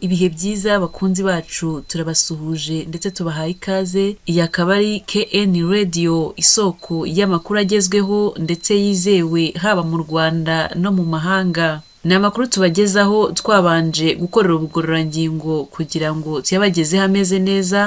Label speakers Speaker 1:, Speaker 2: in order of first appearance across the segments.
Speaker 1: Ibihe byiza bakunzi bacu, turabasuhuje ndetse tubahaye ikaze. Iyi akaba ari KN Radio, isoko y'amakuru agezweho ndetse yizewe haba mu Rwanda no mu mahanga. Ni amakuru tubagezaho twabanje gukorera ubugororangingo kugira ngo tuyabagezeho ameze neza,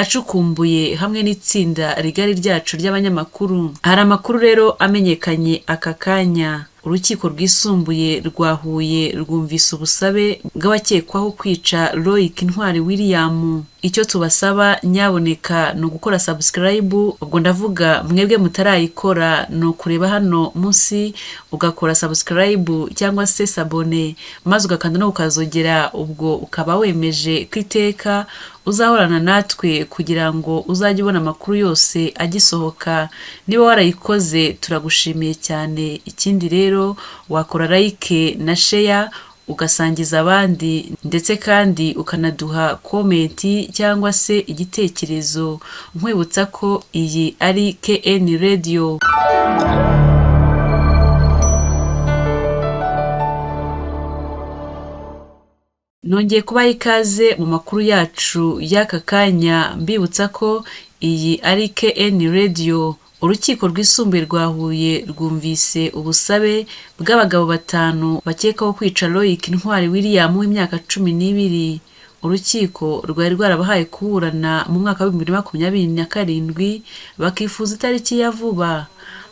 Speaker 1: acukumbuye hamwe n'itsinda rigari ryacu ry'abanyamakuru. Hari amakuru rero amenyekanye aka kanya. Urukiko rwisumbuye rwa Huye rwumvise ubusabe bw'abakekwaho kwica Loic Ntwari William. Icyo tubasaba nyaboneka ni ugukora subscribe, ubwo ndavuga mwebwe mutarayikora, ni ukureba hano munsi ugakora subscribe cyangwa se sabone, maze ugakanda no ukazogera, ubwo ukaba wemeje ko iteka uzahorana natwe kugira ngo uzajye ubona amakuru yose agisohoka. Niba warayikoze turagushimiye cyane. Ikindi rero wakora like na share ugasangiza abandi, ndetse kandi ukanaduha comment cyangwa se igitekerezo. Nkwibutsa ko iyi ari KN Radio. Nongeye kubaha ikaze mu makuru yacu y'aka kanya, mbibutsa ko iyi ari KN Radio. Urukiko rwisumbuye rwa Huye rwumvise ubusabe bw'abagabo batanu bakekwaho kwica Loic Ntwari William w'imyaka 12. Urukiko rwari rwarabahaye kuburana mu mwaka wa 2027, bakifuza itariki ya vuba.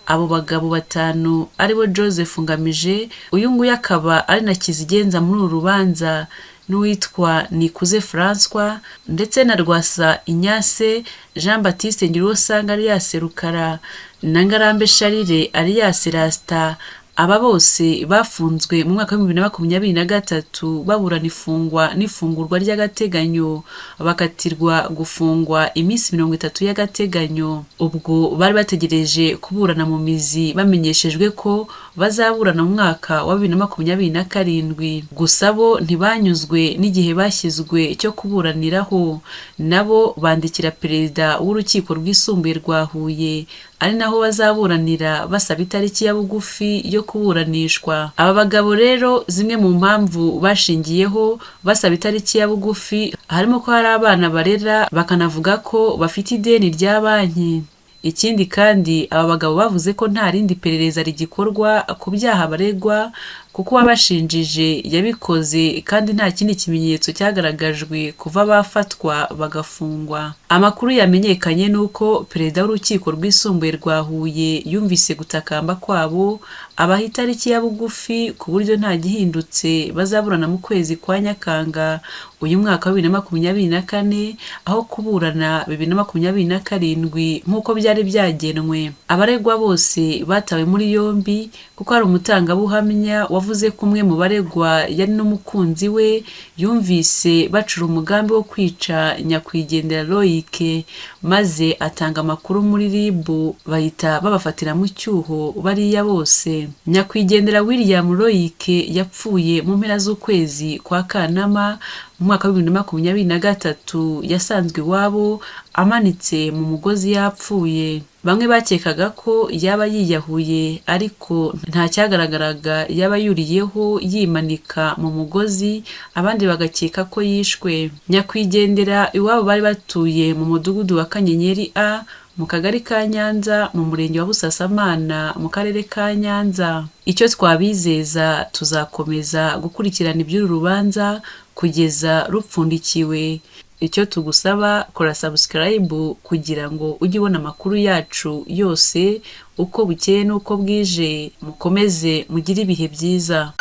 Speaker 1: Abo bagabo batanu aribo Joseph Ngamije, uyu nguyu akaba ari na kizigenza muri uru rubanza, n'uwitwa Nikuze François ndetse na Rwasa Ignace, Jean Baptiste Ngiruwosanga alias Rukara na Ngarambe Charles alias Rasta. Aba bose bafunzwe mu mwaka wa 2023 baburana ifungwa n'ifungurwa ry'agateganyo, bakatirwa gufungwa iminsi 30 y'agateganyo. Ubwo bari bategereje kuburana mu mizi bamenyeshejwe ko bazaburana mu mwaka wa 2027. Gusa bo ntibanyuzwe n'igihe bashyizwe cyo kuburaniraho, nabo bandikira perezida w'urukiko rwisumbuye rwa Huye, ari naho bazaburanira basaba itariki ya bugufi yo kuburanishwa. Aba bagabo rero zimwe mu mpamvu bashingiyeho basaba itariki ya bugufi harimo ko hari abana barera, bakanavuga ko bafite ideni rya banki. Ikindi kandi aba bagabo bavuze ko nta rindi perereza rigikorwa ku byaha baregwa, kuko uwabashinjije yabikoze kandi nta kindi kimenyetso cyagaragajwe kuva bafatwa bagafungwa. Amakuru yamenyekanye ni uko perezida w'urukiko rwisumbuye rwa Huye yumvise gutakamba kwabo, abaha itariki ya bugufi ku buryo nta gihindutse bazaburana mu kwezi kwa Nyakanga uyu mwaka wa 2024, aho kuburana 2027 nk'uko byari byagenwe. Abaregwa bose batawe muri yombi kuko hari umutangabuhamya wavuze ko umwe mu baregwa yari n'umukunzi we yumvise bacura umugambi wo kwica nyakwigendera Loic, maze atanga amakuru muri RIB, bahita babafatira mu cyuho bariya bose. Nyakwigendera William Loic yapfuye mu mpera z'ukwezi kwa Kanama mu mwaka wa 2023, yasanzwe iwabo amanitse mu mugozi yapfuye. Bamwe bakekaga ko yaba yiyahuye, ariko nta cyagaragaraga yaba yuriyeho yimanika mu mugozi, abandi bagakeka ko yishwe. Nyakwigendera iwabo bari batuye mu mudugudu wa Kanyenyeri A, mu kagari ka Nyanza, mu murenge wa Busasamana, mu karere ka Nyanza. Icyo twabizeza, tuzakomeza gukurikirana iby'uru rubanza kugeza rupfundikiwe. Icyo tugusaba, kora subscribe kugira ngo ujye ubona amakuru yacu yose uko bukeye n'uko bwije. Mukomeze mugire ibihe byiza.